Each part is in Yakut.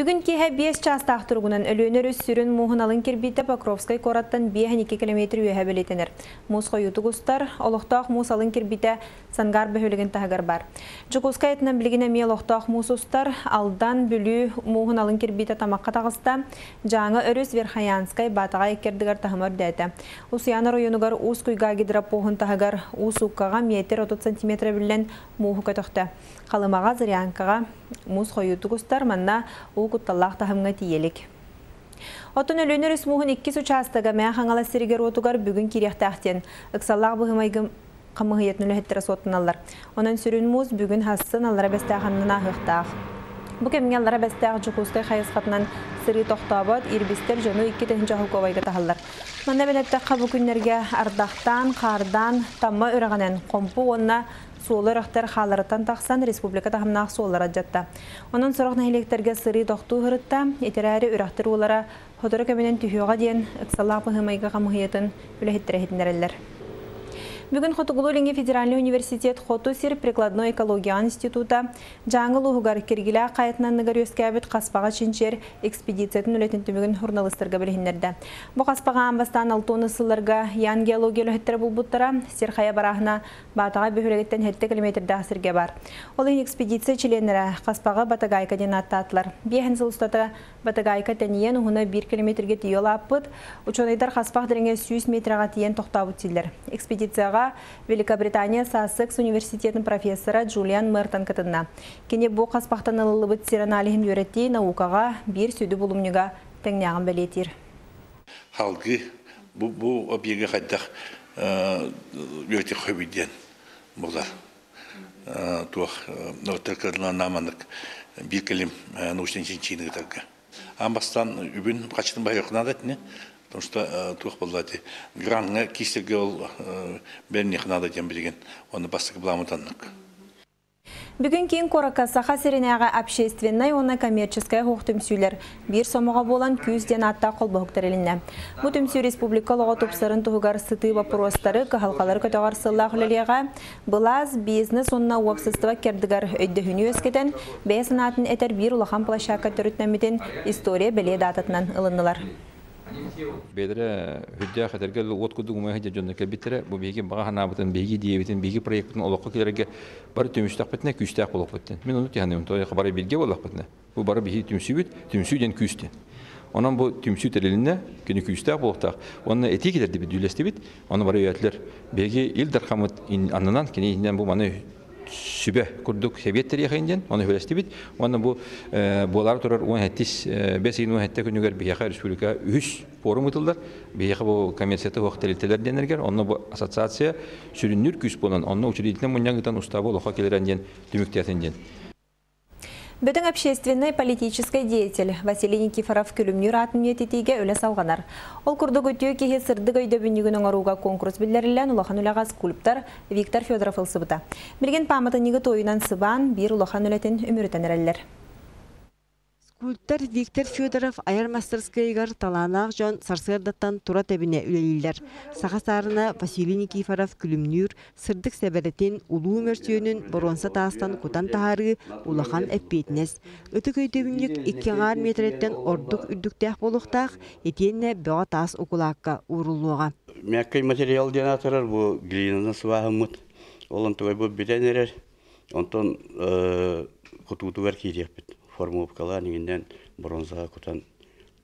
Бүгүн киэһэ 5 чаастаах туругунан Өлүөнэ өрүс сүрүн мууһун алын кирбиитэ Покровскай куораттан 52 километр үөһэ бэлиэтэнэр. Муус хойуутук устар, олохтоох муус алын кирбиитэ Сангаар бөһүөлэгин таһыгар баар. Дьокуускай атынан билигин эмиэ олохтоох муус устар, Алдан, Бүлүү мууһун алын кирбиитэ Тамахха таҕыста, Дьааҥы өрүс Верхоянскай, Баатаҕай иккэрдигэр таһыма үрдээтэ. Усуйаана оройуонугар Уус Куйгаа гидропоһун таһыгар уу сууккаҕа метр 30 сантиметр эбиллэн мууһу көтөхтө. Халымаҕа, Зырянкаҕа муус хойуутук устар, манна уу кутталлаах таһымҥа тиийэ илик. Оттон Өлүөнэ өрүс мууһун иккис учаастага Мэҥэ Хаҥалас сиригэр-уотугар бүгүн киириэхтээх диэн ыксаллаах быһымайгы хамыыһыйатын үлэһиттэрэ суоттаналлар. Онон сүрүн муус бүгүн хассын Аллара Бэстээх аннын ааһыахтаах. Бу кэмҥэ Аллара Бэстээх Дьокуускай хайысхатынан сырыы тохтообот, ирбистэр дьону 2000 холкуобайга таһаллар. Манна эбэн эттэххэ, бу күннэргэ ардахтаан, хаардаан, Тамма үрэҕинэн Хомпу уонна Суола үрэхтэр хааларыттан тахсан республика таһымнаах суоллара алдьатта. Онон сорох нэһилиэктэргэ сырыы тохтуу сырытта, итирээри үрэхтэр уулара сотору кэминэн түһүөҕэ диэн ыксалаах быһыы-майгы хамыыһыйатын үлэһиттэрэ иһитиннэрэллэр. Бүгүн Хотугулуу-Илиҥҥи федеральнай университет Хоту сир прикладной экологияҕа института Дьааҥы улууһугар Киргилээх хайатын анныгар үөскээбит хаспаҕа чинчийэр экспедициятын үлэтин түмүгүн журналистарга билиһиннэрдэ. Бу хаспаҕа аан бастаан 60 сылларга Ян геология үлэһиттэрэ булбуттара, сир хайа барааһына Баатаҕай бөһүөлэгиттэн 7 километрдаах сиргэ баар. Ол иһин экспедиция чилиэннэрэ Хаспаҕы Батагайка диэн ааттаатылар. Биэһин сыл устата Батагайка тэнийэн уһуна 1 километргэ тиийэ улааппыт. Учуонайдар хаспах дириҥэ 100 метрэҕэ тиийэн тохтообут дииллэр. Экспедицияҕа Великобритания Сассекс университетын профессора Джулиан Мертон кытынна. Кини бу хаспахтан ылыллыбыт сир аналиһын үөрэтии наукаҕа биир сүдү булумньуга тэҥнээҕин бэлиэтиир. Халгыы бу объега хайдах үөрэтиэххэ сөбүй диэн буолар. Туох нааманнык биир кэлим научнай чинчийиини ыытарга. Аан бастаан үбүн хачытын баһыйыахха наада этини, потому что туох буолла ити граҥҥа киисэргэ ол бэрниэххэ наада диэн билигин уонна бастакы былааммыт оннук. Бүгүн киин куоракка Саха сиринээҕи общественнай уонна коммерческай оһох түмсүүлэр биир сомоҕо буолан күүс диэн ааттаах холбоһук тэрилиннэ. Бу түмсүү республика олоҕо тупсарын туһугар сытыы боппуруостары, кыһалҕалары көтөҕөр сыллаах үлэлиэҕэ, былаас, бизнес уонна уопсастыба иккэрдигэр өйдөһүүнү үөскэтэн, бэйэ санаатын этэр биир улахан площадка төрүттэммитин история бэлиэ даататынан ылыннылар. Бэйэлэрэ үрдээх этэргэ уот курдук умайа сылдьар дьоннор кэлбиттэрэ. Бу биһиги баҕа санаабытын, биһиги идиэйэбитин, биһиги проекпытын олоххо киллэрэргэ бары түмүстэхпитинэ күүстээх буолуохпут диэн. Мин ону тиһаныым, то бары бииргэ буоллахпытына. Бу бары биһиги түмсүүбүт, түмсүү диэн күүс диэн. Онон бу түмсүү тэрилиннэ, кини күүстээх буолуохтаах. Уонна этии киллэрдибит, дьүүллэстибит. Ону бары өйөөтүлэр. Биһиги Ил Дархаммыт аннынан, кини иһинэн бу маны сүбэ курдук сэбиэт тэриэхэйин диэн ону үһүлэстибит уонна бу буолаары турар 17 5 ыйын 17 күнүгэр биһиэхэ республика үһүс форум ыытыллар. Биһиэхэ бу коммерцията суох тэрилтэлэр диэннэригэр онно бу ассоциация сүрүннүүр күүс буолан онно учредительнай мунньах ыытан устаабы олоххо киллэрэн диэн түмүктээтин диэн. Бөдөҥ общественнай политическай деятель Василий Никифоров Күлүмнүүр аатын үйэтитиигэ үлэ салҕанар. Ол курдук үтүө киһи сырдык өйдөбүнньүгүн оҥорууга конкурс биллэриллэн улахан үлэҕэ скульптор Виктор Федоров ылсыбыта. Билигин пааматынньыгы туойунан сыбаан, биир улахан үлэтин үмүрүтэн эрэллэр. Скульптор Виктор Федоров айар мастарыскыайыгар талааннаах дьон сарсыардаттан тура тэбинэ үлэлииллэр. Саха саарына Василий Никифоров күлүмнүүр сырдык сэбэрэтин, улуу мөрсүөнүн боруонса таастан кутан таһаарыы улахан эппиэтинэс. Ытык өйдөбүнньүк икки аҥаар миэтэрэттэн ордук үрдүктээх буолуохтаах, итиэннэ бөҕө таас укулаакка ууруллуоҕа. Мягкий материал диэн аатырар бу глинаны сыбааһыммыт. Ол онтугай бу бүтэн эрэр. Онтон кутуутугар киириэхпит. Формовкалаан иҥинэн бронзаҕа кутан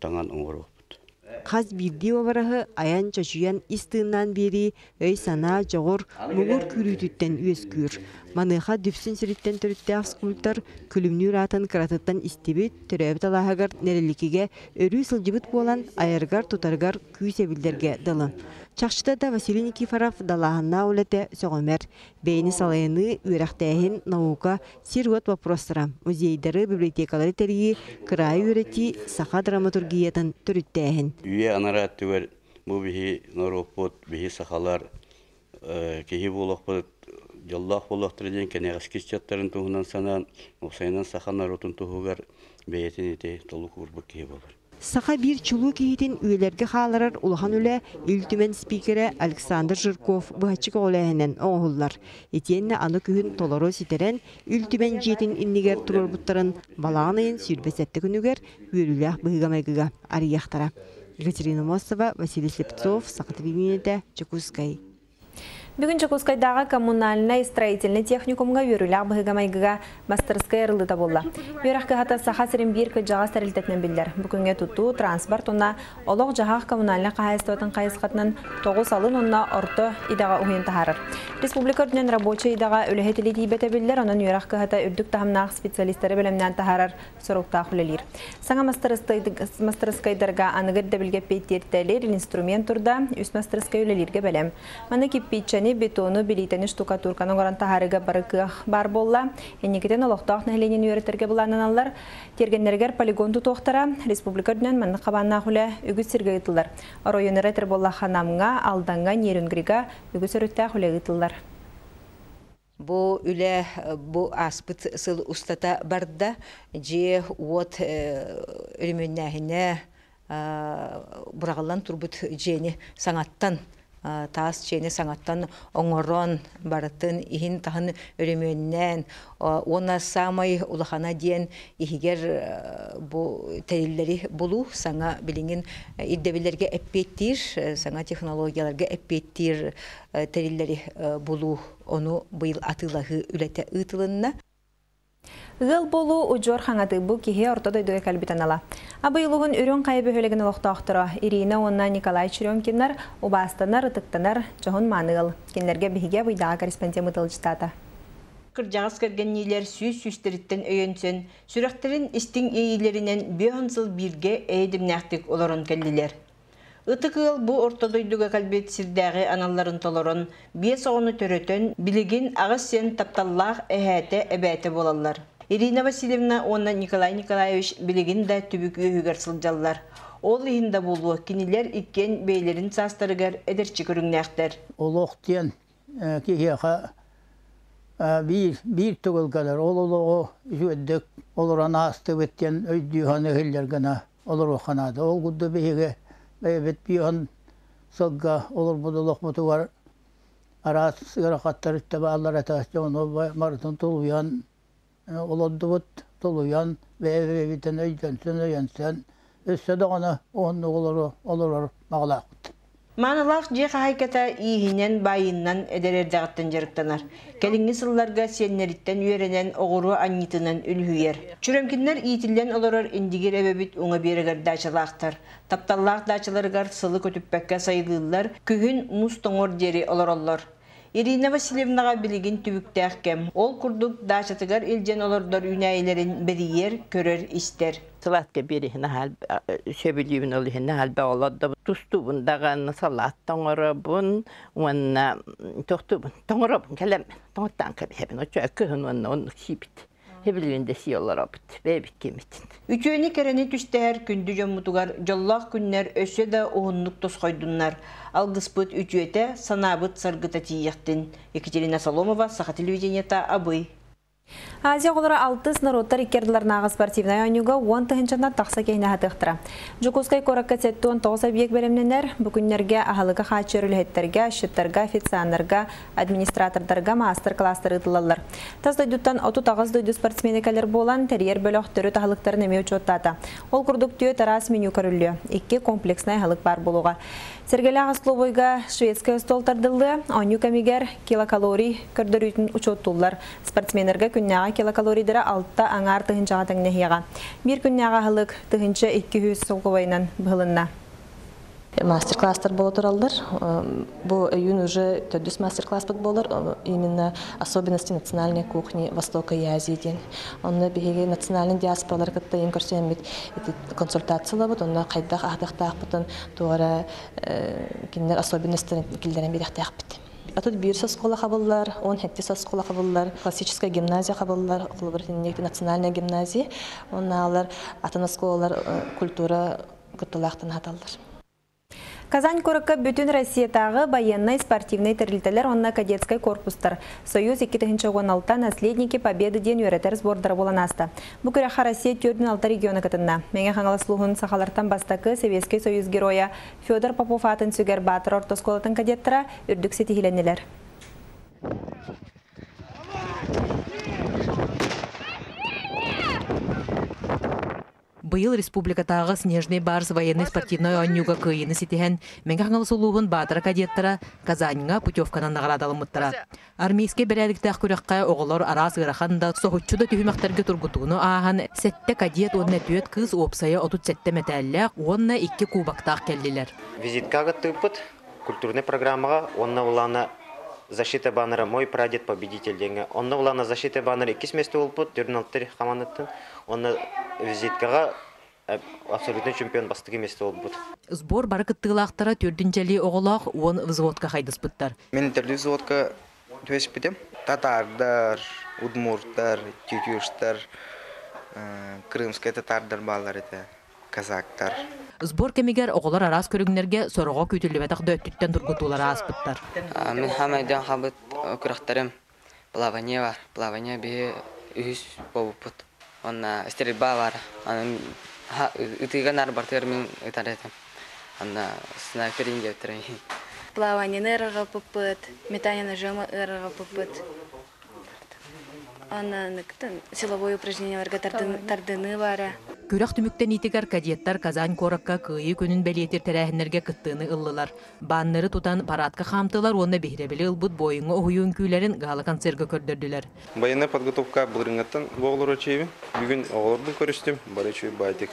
таҥан оҥоруохпут. Хас биирдии уобараһы айан чочуйан ис тыыннаан биэрии өй-санаа, дьоҕур, муҥур күүрүүтүттэн үөскүүр. Маныаха Дүпсүн сириттэн төрүттээх скульптор Күлүмнүүр аатын кыратыттан истибит, төрөөбүт алааһыгар Нэрэликигэ өрүү сылдьыбыт буолан, айарыгар-тутарыгар күүс эбиллэргэ дылы. Чахчыта да Василий Никифоров далааһыннаах үлэтэ сөҕүмэр. Бэйэни салайыныы, үөрэхтээһин, наука, сир-уот боппуруостара, музейдары, библиотекалары тэрийии, кыраайы үөрэтии, саха драматургиятын төрүттээһин. Үйэ анараа өттүгэр бу биһи норуоппут, биһи сахалар киһи буолуохпут, дьоллоох буолуохтара диэн кэнэҕэски ыччаттарын туһунан санаан, уопсайынан саха норуотун туһугар бэйэтин ити толук уурбут киһи буолар. Саха биир чулуу киһитин үйэлэргэ хааларар улахан үлэ Ил Түмэн спикерэ Александр Жирков быһаччы көҕүлээһинэн оҥоһуллар. Итиэннэ аны күһүн толору ситэрэн Ил Түмэн дьиэтин иннигэр туруорбуттарын балаҕан ыйын 27 күнүгэр үөрүүлээх быһыыга-майгыга арыйыахтара. Екатерина Мостова, Василий Слепцов, Саха телевидениетэ, Дьокуускай. Бүгүн Дьокуускайдааҕы коммунальнай строительнай техникумҥа үөрүүлээх быһыыга-майгыга мастарыскыай арыллыыта буолла. Үөрэх кыһата Саха сирин биир кырдьаҕас тэрилтэтинэн биллэр. Бу күҥҥэ тутуу, транспорт уонна олох-дьаһах коммунальнай хаһаайыстыбатын хайысхатынан тоҕус алын уонна орто идэҕэ уһуйан таһаарар. Республика үрдүнэн рабочай идэҕэ үлэһит илии тиийбэтэ биллэр, онон үөрэх кыһата үрдүк таһымнаах специалистары бэлэмнээн таһаарар соруктаах үлэлиир. Саҥа мастарыскайдарга аныгы ирдэбилгэ эппиэттиир инструмент турда, үс мастарыскай үлэлииргэ бэлэм. Маны киппииччэни, бетону, билиитэни, штукатурканы оҥорон таһаарыыга бары кыах баар буолла. Инникитин олохтоох нэһилиэнньэни үөрэтэргэ былааннаналлар. Тиэргэннэригэр полигон тутуохтара, республика үрдүнэн маннык хабааннаах үлэ үгүс сиргэ ыытыллар. Оройуоннара этэр буоллахха Намҥа, Алдаҥҥа, Нерюнгрига үгүс өрүттээх үлэ ыытыллар. Бу үлэ бу ааспыт сыл устата барда. Дьиэ, уот өрөмүөннээһинэ быраҕыллан турбут дьиэни саҥаттан таас дьиэни саҥаттан оҥорон барытын иһин-таһын өрөмүөннээн уонна саамай улахана диэн иһигэр бу тэриллэри булуу саҥа билигин ирдэбиллэргэ эппиэттиир саҥа технологияларга эппиэттиир тэриллэри булуу ону быйыл атыылаһыы үлэтэ ыытылынна. Ыал буолуу удьуор хаҥатыы бу киһи орто дойдуга кэлбит анала. Абый улууһун Үрүҥ Хайа бөһүөлэгин олохтоохторо Ирина уонна Николай Черемкиннар убаастанар, ытыктанар дьоһун мааны ыал. Кинилэргэ биһиги Абыйдааҕы корреспондент тылдьытаата. Кырдьаҕас кэргэнниилэр сүүс сүүстэриттэн өйөнсөн, сүрэхтэрин истиҥ иэйиилэринэн биэһэн сыл бииргэ эйэ-дэмнээхтик олорон кэллилэр. Ытык ыал бу орто дойдуга кэлбит сирдээҕи аналларын толорон, биэс оҕону төрөтөн, билигин аҕыс сиэн тапталлаах эһээтэ, эбээтэ буолаллар. Ирина Васильевна уонна Николай Николаевич билигин да түбүк үөһүгэр сылдьаллар. Ол иһин да буолуо, кинилэр иккиэн бэйэлэрин саастарыгар эдэрчи көрүҥнээхтэр. Олох диэн киһиэхэ биир, биир төгүл кэлэр. Ол олоҕу үчүгэйдик олорон аастыбыт диэн өйдүү иһиллэр гына олоруохха наада. Ол курдук биһиги бэйэбит биэһэн сылга олорбут олохпутугар араас ыарахаттар үттэ бааллар этэ. Ону барытын тулуйан олордубут, тулуйан бэйэ-бэйэбитин өйдөнсөн, өйөнсөн, өссө даҕаны уһуннук олору олорор баҕалаахпыт. Маанылаах дьиэ хаһаайката ииһинэн, баайыннан эдэр эрдэҕиттэн дьарыктанар. Кэлиҥҥи сылларга сиэннэриттэн үөрэнэн оҕуруо анньыытынан үлүһүйэр. Чүрөмкиннэр иитиллэн олорор Индигир эбэбит уҥа биэрэгэр даачалаахтар. Тапталлаах даачаларыгар сылы көтүппэккэ сайылыыллар, күһүн муус тоҥор диэри олороллор. Ирина Васильевнаҕа билигин түбүктээх кэм. Ол курдук даачатыгар илдьэн олордор үүнээйилэрин бэрийэр, көрөр-истэр. Салатка биэриһин сөбүлүүбүн ол иһин халба олордобун тустуубун даҕаны салат тоҥоробун уонна тохтуубун тоҥоробун кэлэммин тоҥоттаан кэбиһэбин оччо кыһын уонна оннук сиибит Хэбилиин да сии олоробут бэйэбит кимитин. Үтүөнү кэрэни түстэһэр күндү дьоммутугар дьоллоох күннэр өссө да уһуннук тосхойдуннар. Алгыспыт үтүөтэ, санаабыт саргыта тиийиэхтин. Екатерина Соломова, Саха телевидениета, Абый. Азия оҕолоро алтыс норуоттар икки ардыларынааҕы спортивнай оонньууга 10 тыһыынчанан тахса киһини аһатыахтара. Дьокуускай куоракка 79 объект бэлэмнэнэр. Бу күннэргэ аһылыгы хааччыйар үлэһиттэргэ, асчыттарга, официаннарга, администратордарга маастар-кылаастар ыытыллаллар. Тас дойдуттан 38 дойду спортсмена кэлэр буолан, тэрийэр бөлөх төрүт аһылыктарын эмиэ учуоттаата. Ол курдук түөрт араас меню көрүллүө. Икки комплекснай аһылык баар буолуоҕа. Сэргэлээх остолобуойга шведскэй остуол тардыллыа, оонньуу кэмигэр килокалорий көрдөрүүтүн учуоттууллар. Спортсменнарга күннээҕи килокалорийдара алта аҥаар тыһыынчаҕа тэҥнэһиэҕэ. Биир күннээҕи аһылык 1200 солкуобайынан быһылынна. Мастер-класстар буола тураллар. Бу өйүүн уже төрдүс мастер-класспыт буолар. Именно особенности национальной кухни Востока и Азии диэн. Онно биһиги национальный диаспоралар кытта ең көрсөммүт консультациялабыт, онно хайдах аһатыахтаахпытын туора кинилэр особенностарын киллэрэн биэриэхтээхпит. А тут биир оскуола хабыллар, 17 оскуола хабыллар, классическая гимназия хабыллар, холобур национальная гимназия, онно алар атын оскуолалар культура кыттылаахтан хаталлар. Казань куоракка бүтүн Россиятааҕы байыаннай спортивнай тэрилтэлэр уонна кадетскай корпустар Союз 2016 Наследники Победы диэн үөрэтэр сбордара буолан ааста. Бу күрэххэ Россия 46 региона кытынна. Мэҥэ Хаҥалас улууһун сахалартан бастакы Советскай Союз Геройа Федор Попов аатын сүгэр Баатара орто оскуолатын кадеттара үрдүк ситиһиилэннилэр. Быйыл республикатааҕы Снежный барс военнай спортивнай оонньууга кыайыыны ситиһэн, Мэҥэ Хаҥалас улууһун Баатара кадеттара Казаньҥа путевканан наҕараадалыммыттара. Армейскай бэрээдэктээх күрэххэ оҕолор араас ыарахан да, соһуччу да түһүмэхтэргэ тургутууну ааһан, сэттэ кадет уонна түөрт кыыс уопсайа 37 мэтээллээх уонна икки кубоктаах кэллилэр. Визитка кыттыыппыт культурнай программаҕа уонна улаана защита баннера «Мой прадед победитель» диэҥҥэ. Онно улаана защита баннера иккис миэстэ буолбут, төрүн хамаандаттан. Онно визиткаҕа абсолютный чемпион бастакы миэстэ буолбут. Сбор бары кыттыылаахтара төрдүнчэлии оҕолоох уон взводка хайдыспыттар. Мин төрдүс взводка түбэспитим. Татардар, удмуртар, тютюштар, крымскай татардар бааллар этэ, казактар. Сбор кэмигэр оҕолор араас көрүҥнэргэ сороҕо күүтүллүбэтэх да өттүттэн тургутуулары ааспыттар. Мин хаамайдан хабыт күрэхтэрим плавание бар. Плавание биһи үһүс буолбуппут. Онна стрельба бар. Аны ытыыга нар бартыгар мин ытар этим. Анна снайперин диэбиттэрин. Плаванияны ырыгаппыппыт, метание ножом ырыгаппыппыт. Анна силовой упражненияларга тардыны бара. Күрэх түмүктэниитигэр кадеттар Казань куоракка Кыайыы күнүн бэлиэтиир тэрээһиннэргэ кыттыыны ыллылар. Баннеры тутан парадка хаамтылар уонна биһирэбили ылбыт буойуҥҥа уһуйуу үҥкүүлэрин гала-концерга көрдөрдүлэр. Военная подготовка былырыҥҥаттан бу оҕолору чиэбин. Бүгүн оҕолорбун көрүстүм. Бары үчүгэй баайдык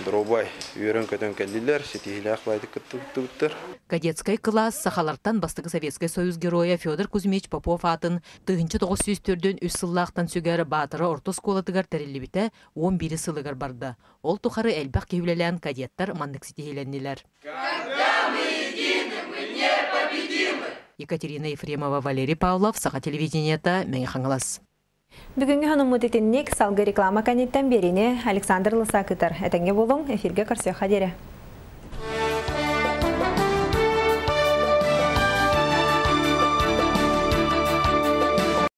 доруобай үөрэн-көтөн кэллилэр, ситиһиилээх баайдык кыттыбыттар. Кадетскай кылаас сахалартан бастакы Советскай Союз Геройа Федор Кузьмич Попов аатын 1943 сыллаахтан сүгэр Баатара орто оскуолатыгар тэриллибитэ 11 сылыгар барда. Ол тухары элбэх киһи үлэлээн кадеттар маннык ситиһиилэннилэр. Когда мы едины, мы непобедимы! Екатерина Ефремова, Валерий Павлов, Саха телевидениета, Мэҥэ Хаҥалас. Бүгүҥҥү сонуммут итинник салгыы реклама кэнниттэн биэриини Александр Лысак ыытар. Этэҥҥэ буолуҥ, эфиргэ көрсүөххэ диэри.